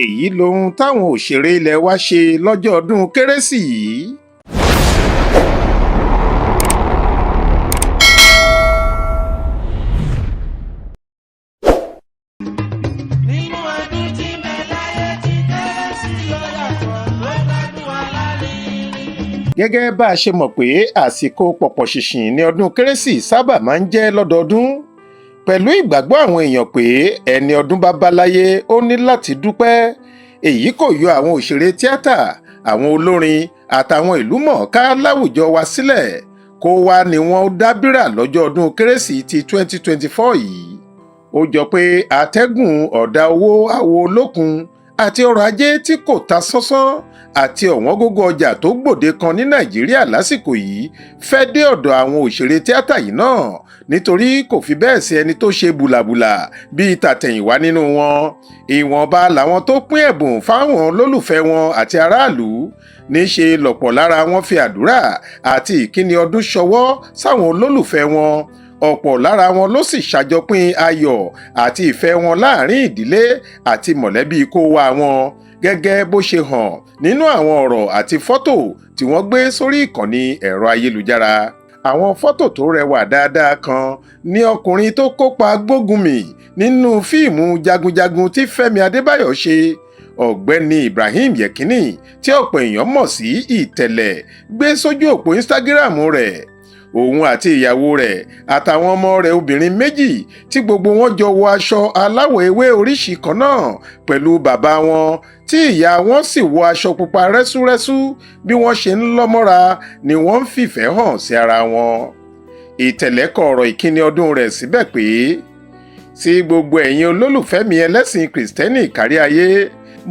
Èyí lohun táwọn òṣèré ilé wa ṣe lọ́jọ́ ọdún kérésì yìí. Nínú ọdún tí ń bẹ láyé tí kérésì ló yàtọ̀ ló gbádùn alárinrin. Gẹ́gẹ́ bá a ṣe mọ̀ pé àsìkò pọ̀pọ̀ṣìnṣìn ní ọdún kérésì sábà máa ń jẹ́ lọ́dọọdún, pẹ̀lú ìgbàgbọ́ àwọn èèyàn pé ẹni ọdún bá bá láyé ó ní láti dúpẹ́. Èyí kò yọ àwọn òṣèré tíátà, àwọn olórin àtàwọn ìlúmọ̀ọ́ká láwùjọ wa sílẹ̀. Kó wá ni wọ́n dábìrà lọ́jọ́ ọdún kérésì ti 2024 yìí. Ó jọ pé àtẹ̀gùn ọ̀dà owó àwo olókun àti ọrọ̀ ajé tí kò ta sánsán àti ọ̀wọ́ngógó ọjà tó gbòde kan ní Nàìjíríà lásìkò yìí fẹ́ dé ọ̀dọ̀ àwọn òṣèré tíátà yìí náà, nítorí kò fi bẹ́ẹ̀ sí ẹni tó ṣe bùlàbùlà bíi tàtẹ̀yìnwá nínú wọn. Ìwọ̀nba làwọn tó pín ẹ̀bùn fáwọn olólùfẹ́ wọn àti aráàlú. Níṣe lọ̀pọ̀ lára wọn fi àdúrà àti ìkíni ọdún ṣọwọ́ sáwọn olólùfẹ́ wọn. Ọ̀pọ̀ lára wọn ló sì ṣàjọpín ayọ̀ àti ìfẹ́ wọn láàrin ìdílé àti mọ̀lẹ́bí kó wá wọn, gẹ́gẹ́ bó ṣe hàn nínú àwọn ọ̀rọ̀ àti fọ́tò tí wọ́n gbé sórí ìkànnì ẹ̀rọ ayélujára. Àwọn fọ́tò tó rẹwà dáadáa kan ní ọkùnrin tó kópa Gbógunmì nínú fíìmù jagunjagun tí Fẹ́mi Adébáyọ̀ ṣe, Ọ̀gbẹ́ni Ibrahim Yekini, tí ọ̀pọ̀ èèyàn mọ̀ sí Ìtẹ̀lẹ̀, gbé sójú òpó Instagram rẹ̀. Òun àti ìyàwó rẹ̀ àtàwọn ọmọ rẹ̀ obìnrin méjì tí gbogbo wọn jọ wọ aṣọ aláwọ̀ ewé oríṣi kan náà pẹ̀lú bàbá wọn, tí ìyá wọn sì wọ aṣọ pupa rẹ́súrẹ́sú. Bí wọ́n ṣe ń lọ́ mọ́ra ni wọ́n ń fìfẹ́ hàn sí ara wọn. Ìtẹ̀lẹ̀ kọ ọ̀rọ̀ ìkíni ọdún rẹ̀ síbẹ̀ pé, "Sí gbogbo ẹ̀yin olólùfẹ́ mi ẹlẹ́sìn Kìrìsìtẹ́nì kárí ayé,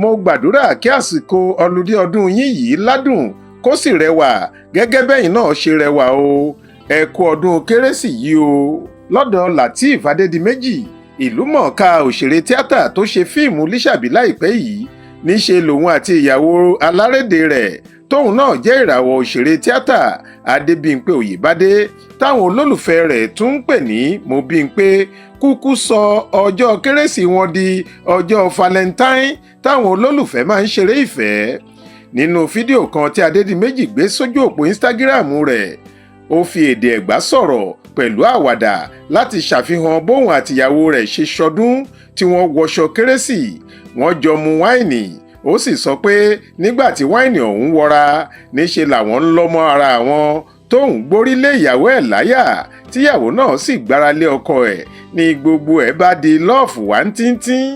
mo gbàdúrà kí àsìkò ọludé ọdún yín yìí ládùn kó sì rẹwà gẹ́gẹ́ bẹ́yìn náà ṣe rẹwà o. Ẹ kú ọdún kérésì yìí o." Lọ́dọ̀ Lateef Adédìméjì, ìlúmọ̀ọ́ká òṣèré tíátà tó ṣe fíìmù Lísàbí láìpẹ́ yìí, níṣe lòun àti ìyàwó alárédè rẹ̀ tóun náà jẹ́ ìràwọ̀ òṣèré tíátà Adébímpé Oyèbádé, táwọn olólùfẹ́ rẹ̀ tún ń pè ní Mobímpé, kúkú sọ ọjọ́ kérésì wọn di ọjọ́ Valentine táwọn olólùfẹ́ máa ń ṣeré ìfẹ́. Nínú fídíò kan tí Adédìméjì gbé sójú òpó Instagram rẹ̀, ó fi èdè Ẹ̀gbá sọ̀rọ̀ pẹ̀lú àwàdà láti ṣàfihàn bóun àtìyàwó rẹ̀ ṣe ṣọdún tí wọ́n wọṣọ kérésì, wọ́n jọ mu wáìnì. Ó sì sọ pé nígbà tí wáìnì ọ̀hún wọra, níṣe làwọn ń lọ́ mọ́ ara àwọn, tóun gbórí lé ìyàwó ẹ̀ láyà, tíyàwó náà sì gbára lé ọkọ ẹ̀, ní gbogbo ẹ̀ bá di love wá ń tíntín.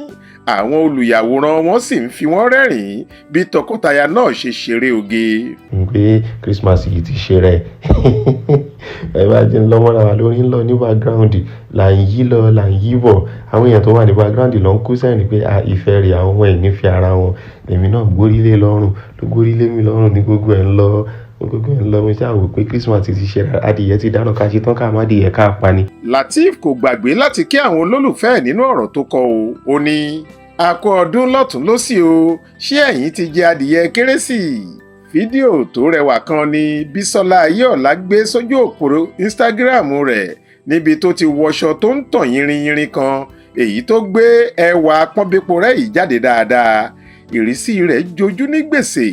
Àwọn olùyàwòrán wọn sì ń fi wọ́n rẹ́rìn-ín bí tọkọtaya náà ṣe ṣeré oge. Pé Christmas yìí ti ṣe rẹ̀, ẹ bá ti ń lọ́ mọ́ra wa lórí, ń lọ ní background, là ń yí lọ, là ń yí bọ̀. Àwọn èèyàn tó wà ní background ló ń kú sẹ́rìn pé ìfẹ́ rẹ̀, àwọn ọmọ ẹ̀ nífẹ̀ẹ́ ara wọn. Èmi náà gbórí lé lọ́rùn, ló gbórí lé mi lọ́rùn, ní gbogbo ẹ̀ ń lọ, gbogbo ẹ̀ ń lọ. Mo ṣáà wò pé Christmas ti ṣe rẹ̀, adìyẹ ti dáná, ká ṣe tán, ká má adìyẹ ká pa ni. Lateef kò gbàgbé láti kí àwọn olólùfẹ́ ẹ̀ nínú ọ̀rọ̀ tó kọ o. Ó ní, "A kú ọdún lọ́tún lọ́sì o. Ṣé ẹ̀yin ti jẹ adìyẹ kérésì?" Fídíò tó rẹwà kan ni Bísọ́lá Ayéọ̀lá gbé sójú òpó Instagram rẹ̀, níbi tó ti wọṣọ tó ń tàn yìnrìnyìnrìn kan, èyí tó gbé ẹwà pọ́nbépo rẹ̀ yìí jáde dáadáa. Ìrísí rẹ̀ jojú ní gbèsè,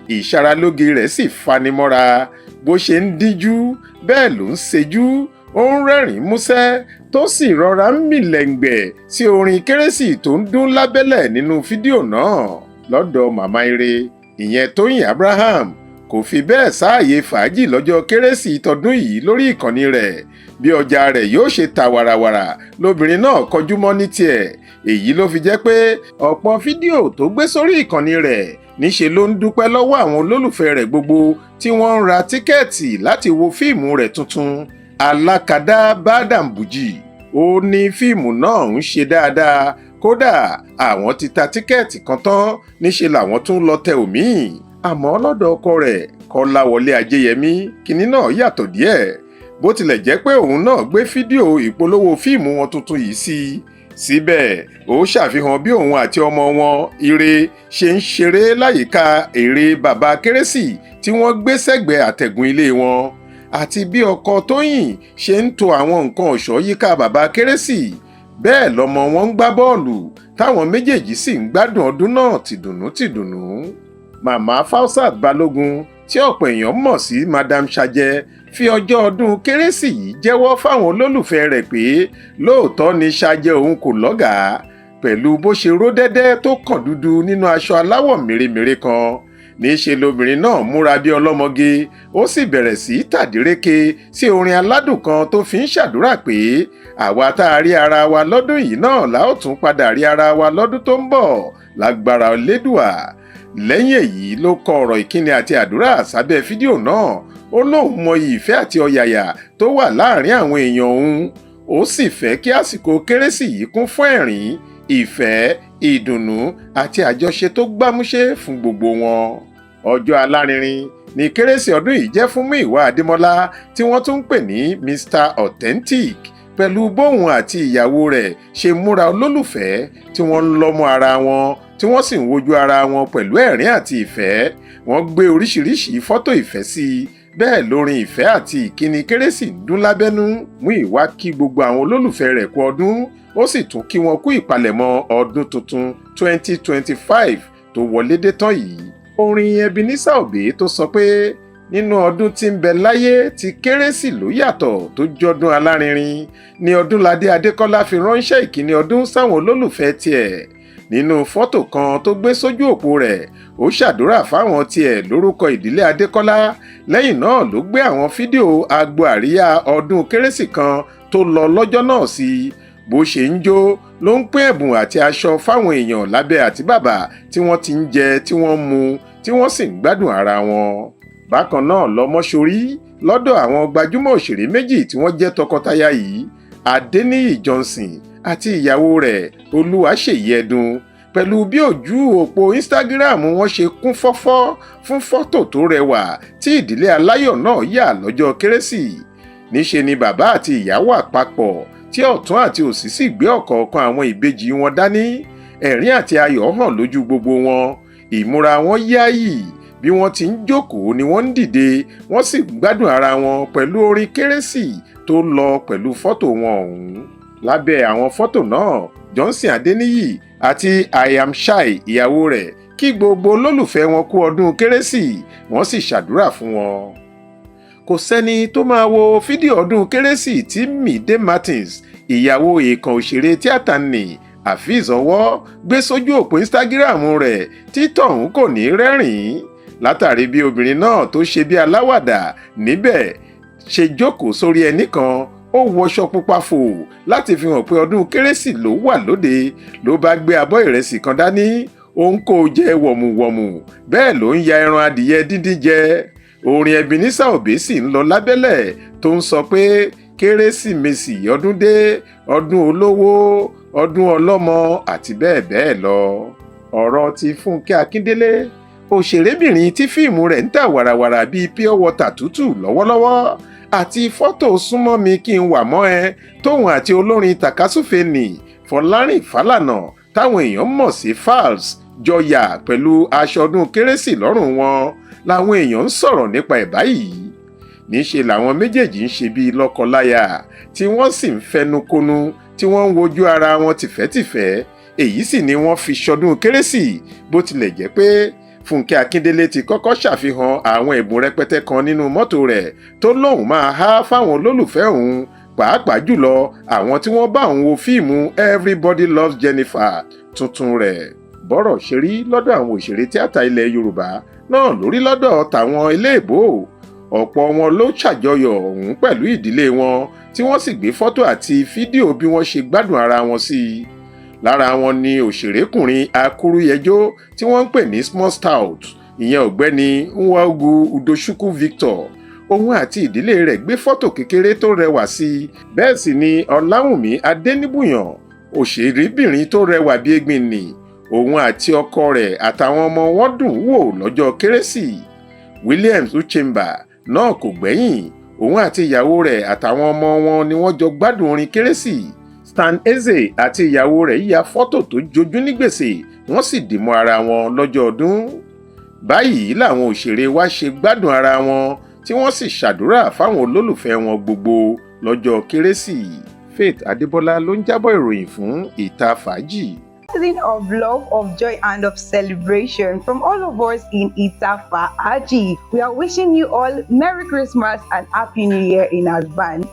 ìṣaralóge rẹ̀ sì fanimọ́ra. Bó ṣe ń díjú bẹ́ẹ̀ ló ń ṣejú, ó ń rẹ́rìn-ín músẹ́, tó sì rọra ń mì lẹ́ǹgbẹ̀ sí orin kérésì tó ń dún lábẹ́lẹ̀ nínú fídíò náà. Lọ́dọ̀ màmá ire, ìyẹn Tóyìn Abraham, kò fi bẹ́ẹ̀ sáàyè fàájì lọ́jọ́ kérésì tọdún yìí lórí ìkànnì rẹ̀. Bí ọjà rẹ̀ yóò ṣe ta wàràwàrà lóbìnrin náà kọjú mọ́ ní tiẹ̀. Èyí ló fi jẹ́ pé ọ̀pọ̀ fídíò tó gbé sórí ìkànnì rẹ̀, níṣe ló ń dúpẹ́ lọ́wọ́ àwọn olólùfẹ́ rẹ̀ gbogbo tí wọ́n ń ra tíkẹ́ẹ̀tì láti wo fíìmù rẹ̀ tuntun, Alákadá Bádàǹbùjì. Ó ní fíìmù náà ń ṣe dáadáa, kódà àwọn ti ta tíkẹ́ẹ̀tì kan tán, níṣe làwọn tún lọ tẹ òmíì. Àmọ́ lọ́dọ̀ ọkọ rẹ̀ Kọ́láwọlé Ajéyẹmí, kinní náà yàtọ̀ díẹ̀. Bó tilẹ̀ jẹ́ pé òun náà gbé fídíò ìpolówó fíìmù wọn tuntun yìí sí i, síbẹ̀ ó ṣàfihàn bí òun àti ọmọ wọn Ire ṣe ń ṣeré láyìíká ère bàbá kérésì tí wọ́n gbé sẹ́gbẹ̀ẹ́ àtẹ̀gùn ilé wọn, àti bí ọkọ Tóyìn ṣe ń to àwọn nǹkan ọ̀ṣọ́ yíká bàbá kérésì. Bẹ́ẹ̀ lọmọ wọn ń gbá bọ́ọ̀lù. Táwọn méjèèjì sì ń gbádùn ọdún náà tìdùnnú tìdùnnú. Màmá Fausat Balógun, tí ọ̀pọ̀ èèyàn mọ̀ sí Madam Sajẹ, fi ọjọ́ ọdún Kérésì yìí jẹ́wọ́ fáwọn olólùfẹ́ rẹ̀ pé lóòótọ́ ni Sajẹ òun kò lọ́gàá, pẹ̀lú bó ṣe ró dẹ́dẹ́ tó kàn dúdú nínú aṣọ aláwọ̀ mèremère kan. Níṣe lobìnrin náà múra bí ọlọ́mọge, ó sì bẹ̀rẹ̀ sí í tàdíréke sí orin aládùn kan tó fi ń ṣàdúrà pé àwa tá a rí ara wa lọ́dún yìí náà la ó tún padà rí ara wa lọ́dún tó ń bọ̀ lágbára Elédùà. Lẹ́yìn èyí ló kọ ọ̀rọ̀ ìkíni àti àdúrà sábẹ́ fídíò náà. Ó lóun mọyì ìfẹ́ àti ọ̀yàyà tó wà láàrin àwọn èèyàn òun, ó sì fẹ́ kí àsìkò Kérésì yìí kún fún ẹ̀rín, ìfẹ́, ìdùnnú àti àjọṣe tó gbámúṣé fún gbogbo wọn. Ọjọ́ alárinrin ní Kérésì ọdún yìí jẹ́ fún Múyìwá Adémọ́lá, tí wọ́n tún ń pè ní Mr Authentic, pẹ̀lú bóun àti ìyàwó rẹ̀ ṣe múra olólùfẹ́, tí wọ́n ń lọ́mú ara wọn, tí wọ́n sì ń wojú ara wọn pẹ̀lú ẹ̀rín àti ìfẹ́. Wọ́n gbé oríṣiríṣi fọ́tò ìfẹ́ sí i, bẹ́ẹ̀ lórin ìfẹ́ àti ìkíni Kérésì ń dún lábẹ́nú. Múyìwá kí gbogbo àwọn olólùfẹ́ rẹ̀ kú ọdún, ó sì tún kí wọn kú ìpalẹ̀mọ́ ọdún tuntun 2025 tó wọlé dé tán yìí. Orin Ebenezer Obey tó sọ pé nínú ọdún tí ń bẹ láyé, ti Kérésì ló yàtọ̀ tó jọdún alárinrin ní Ọdúnládé Adékọ́lá fi ránṣẹ́ ìkíni ọdún sáwọn olólùfẹ́ tiẹ̀. Nínú fọ́tò kan tó gbé sójú òpó rẹ̀, ó ṣàdúrà fáwọn tiẹ̀ lórúkọ ìdílé Adékọ́lá. Lẹ́yìn náà ló gbé àwọn fídíò agbo àríyá ọdún Kérésì kan tó lọ lọ́jọ́ náà sí. Bó ṣe ń jó ló ń pín ẹ̀bùn àti aṣọ fáwọn èèyàn lábẹ́ àtíbàbà tí wọ́n ti ń jẹ, tí wọ́n ń mu, tí wọ́n sì ń gbádùn ara wọn. Bákan náà lọmọṣorí lọ́dọ̀ àwọn gbajúmọ̀ òṣèré méjì tí wọ́n jẹ́ tọkọtaya yìí, Adéníyì Johnson àti ìyàwó rẹ̀ Olúwaṣèyí Ẹdùn, pẹ̀lú bí ojú òpó Instagram wọn ṣe kún fọ́fọ́ fún fọ́tò tó rẹwà tí ìdílé aláyọ̀ náà yà lọ́jọ́ Kérésì. Níṣe ni bàbá àti ìyá wà papọ̀, tí ọ̀tún àti òsì sì gbé ọ̀kọ̀ọ̀kan àwọn ìbejì wọn dání. Ẹ̀rín àti ayọ̀ hàn lójú gbogbo wọn, ìmúra wọn yáàyì. Bí wọ́n ti ń jókòó ni wọ́n ń dìde, wọ́n sì gbádùn ara wọn pẹ̀lú orin Kérésì tó lọ pẹ̀lú fọ́tò wọn ọ̀hún. Lábẹ́ àwọn fọ́tò náà, Johnson Adéníyì àti I Am Shy, ìyàwó rẹ̀, kí gbogbo olólùfẹ́ wọn kú ọdún Kérésì, wọ́n sì ṣàdúrà fún wọn. Kò sẹ́ni tó máa wo fídíò ọdún Kérésì tí Mide Martins, ìyàwó èèkàn òṣèré tíátà nì Afeez Ọwọ́, gbé sójú òpó Instagram rẹ̀ tí tọ̀hún kò ní rẹ́rìn-ín, látàrí bí obìnrin náà tó ṣe bí aláwàdà níbẹ̀ ṣe jókòó sórí ẹní kan. Ó wọṣọ pupa fò láti fi hàn pé ọdún Kérésì ló wà lóde. Ló bá gbé abọ́ ìrẹsì kan dání, ó ń kó jẹ wọ̀mùwọ̀mù, bẹ́ẹ̀ ló ń ya ẹran adìyẹ díndín jẹ. Orin Ebenezer Obey sì ń lọ lábẹ́lẹ̀ tó ń sọ pé Kérésìmesì ọdún dé, ọdún olówó, ọdún ọlọ́mọ àti bẹ́ẹ̀ bẹ́ẹ̀ lọ. Ọ̀rọ̀ ti Fúnkẹ́ Akíndélé, òṣèrébìnrin tí fíìmù rẹ̀ ń tà wàràwàrà bíi pure water tútù lọ́wọ́lọ́wọ́, àti fọ́tò súnmọ́ mi kí n wà mọ́ ẹ tóun àti olórin tàkasúfèé nì Fọlárìn Fálànà, táwọn èèyàn mọ̀ sí Falz, jọ yà pẹ̀lú aṣọ ọdún Kérésì lọ́rùn wọn làwọn èèyàn ń sọ̀rọ̀ nípa ẹ̀ báyìí. Níṣe làwọn méjèèjì ń ṣe bíi lọ́kọ-láya, tí wọ́n sì ń fẹnukonu, tí wọ́n ń wojú ara wọn tìfẹ́tìfẹ́. Èyí sì ni wọ́n fi ṣọdún Kérésì, bó tilẹ̀ jẹ́ pé Fúnkẹ́ Akíndélé ti kọ́kọ́ ṣàfihàn àwọn ẹ̀bùn rẹpẹtẹ kan nínú mọ́tò rẹ̀ tó lóun máa há fáwọn olólùfẹ́ òun, pàápàá jùlọ àwọn tí wọ́n bá òun wo fíìmù Everybody Loves Jennifer tuntun rẹ̀. Bọ́rọ̀ ṣe rí lọ́dọ̀ àwọn òṣèré tíátà ilẹ̀ Yorùbá náà lórí lọ́dọ̀ tàwọn eléèbó. Ọ̀pọ̀ wọn ló ṣàjọyọ̀ ọ̀hún pẹ̀lú ìdílé wọn, tí wọ́n sì gbé fọ́tò àti fídíò bí wọ́n ṣe gbádùn ara wọn sí i. Lára wọn ni òṣèrékùnrin akúrúyẹjọ tí wọ́n ń pè ní Small Stout, ìyẹn Ọ̀gbẹ́ni Nwaogu Udochukwu Victor. Òun àti ìdílé rẹ̀ gbé fọ́tò kékeré tó rẹwà sí i. Bẹ́ẹ̀ sì ni Ọláwùnmí Adéníbùyàn, òṣèrébìnrin tó rẹwà bíi egbin nì, òun àti ọkọ rẹ̀ àtàwọn ọmọ wọn dùn wò lọ́jọ́ Kérésì. Williams Uchemba náà kò gbẹ́yìn. Òun àti ìyàwó rẹ̀ àtàwọn ọmọ wọn ni wọ́n jọ gbádùn orin Kérésì. Stan Eze àti ìyàwó rẹ̀ ya fọ́tò tó jojú ní gbèsè, wọ́n sì dìmọ́ ara wọn lọ́jọ́ ọdún. Báyìí làwọn òṣèré wa ṣe gbádùn ara wọn, tí wọ́n sì ṣàdúrà fáwọn olólùfẹ́ wọn gbogbo lọ́jọ́ Kérésì. Faith Adébọlá ló ń jábọ̀ ìròyìn fún Ìta Fàájì. Season of love, of joy, and of celebration from all of us in Ita Faaji. We are wishing you all Merry Christmas and Happy New Year in advance.